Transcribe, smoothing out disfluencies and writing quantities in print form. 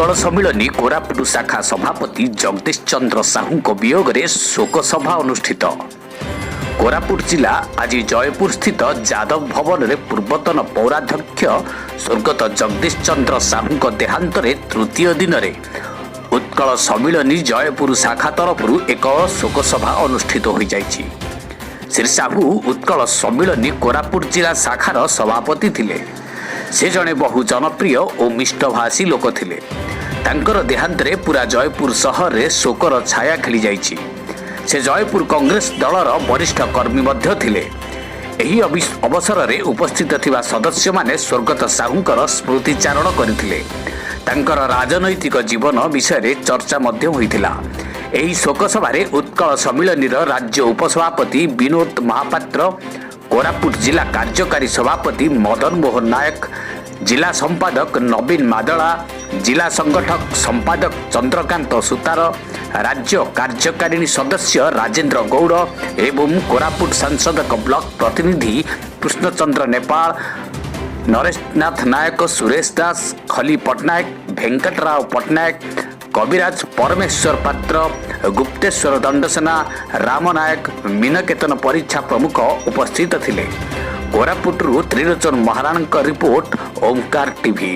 ଉତ୍କଳ ସମ୍ମିଳନୀ କୋରାପୁଟ ଶାଖା ସଭାପତି ଜଗଦୀଶ ଚନ୍ଦ୍ର ସାହୁଙ୍କ ବିୟୋଗରେ ଶୋକସଭା ଅନୁଷ୍ଠିତ। କୋରାପୁଟ ଜିଲ୍ଲା ଆଜି ଜୟପୁର ସ୍ଥିତ ଯାଦବ ଭବନରେ ପୂର୍ବତନ ପୌରାଧ୍ୟକ୍ଷ ସ୍ୱର୍ଗତ ଜଗଦୀଶ ଚନ୍ଦ୍ର ସାହୁଙ୍କ ଦେହାନ୍ତରେ ତୃତୀୟ ଦିନରେ ଉତ୍କଳ ସମ୍ମିଳନୀ ଜୟପୁର ଶାଖା ତରଫରୁ ଏକ ଶୋକସଭା ଅନୁଷ୍ଠିତ ହୋଇଯାଇଛି। ଶ୍ରୀ ସାହୁ ଉତ୍କଳ ସମ୍ମିଳନୀ କୋରାପୁଟ ଜିଲ୍ଲା ଶାଖାର ସଭାପତି ଥିଲେ। ସେ ଜଣେ ବହୁ ଜନପ୍ରିୟ ଓ ମିଷ୍ଟଭାଷୀ ଲୋକ ଥିଲେ। ତାଙ୍କର ଦେହାନ୍ତରେ ପୁରା ଜୟପୁର ସହରରେ ଶୋକର ଛାୟା ଖେଳିଯାଇଛି। ସେ ଜୟପୁର କଂଗ୍ରେସ ଦଳର ବରିଷ୍ଠ କର୍ମୀ ମଧ୍ୟ ଥିଲେ। ଏହି ଅବସରରେ ଉପସ୍ଥିତ ଥିବା ସଦସ୍ୟମାନେ ସ୍ୱର୍ଗତ ସାହୁଙ୍କର ସ୍ମୃତିଚାରଣ କରିଥିଲେ। ତାଙ୍କର ରାଜନୈତିକ ଜୀବନ ବିଷୟରେ ଚର୍ଚ୍ଚା ମଧ୍ୟ ହୋଇଥିଲା। ଏହି ଶୋକସଭାରେ ଉତ୍କଳ ସମ୍ମିଳନୀର ରାଜ୍ୟ ଉପସଭାପତି ବିନୋଦ ମହାପାତ୍ର, କୋରାପୁଟ ଜିଲ୍ଲା କାର୍ଯ୍ୟକାରୀ ସଭାପତି ମଦନ ମୋହନ ନାୟକ, ଜିଲ୍ଲା ସମ୍ପାଦକ ନବୀନ ମାଦଳା, ଜିଲ୍ଲା ସଂଗଠକ ସମ୍ପାଦକ ଚନ୍ଦ୍ରକାନ୍ତ ସୁତାର, ରାଜ୍ୟ କାର୍ଯ୍ୟକାରିଣୀ ସଦସ୍ୟ ରାଜେନ୍ଦ୍ର ଗୌଡ଼ ଏବଂ କୋରାପୁଟ ସାଂସଦଙ୍କ ବ୍ଲକ ପ୍ରତିନିଧି କୃଷ୍ଣଚନ୍ଦ୍ର ନେପାଳ, ନରେଶନାଥ ନାୟକ, ସୁରେଶ ଦାସ, ଖଲି ପଟ୍ଟନାୟକ, ଭେଙ୍କଟରାଓ ପଟ୍ଟନାୟକ, କବିରାଜ ପରମେଶ୍ୱର ପାତ୍ର, ଗୁପ୍ତେଶ୍ୱର ଦଣ୍ଡସେନା, ରାମ ନାୟକ, ମୀନକେତନ ପରିଚ୍ଛା ପ୍ରମୁଖ ଉପସ୍ଥିତ ଥିଲେ। କୋରାପୁଟରୁ ତ୍ରିଲୋଚନ ମହାରାଣଙ୍କ ରିପୋର୍ଟ, ଓମ୍କାର ଟିଭି।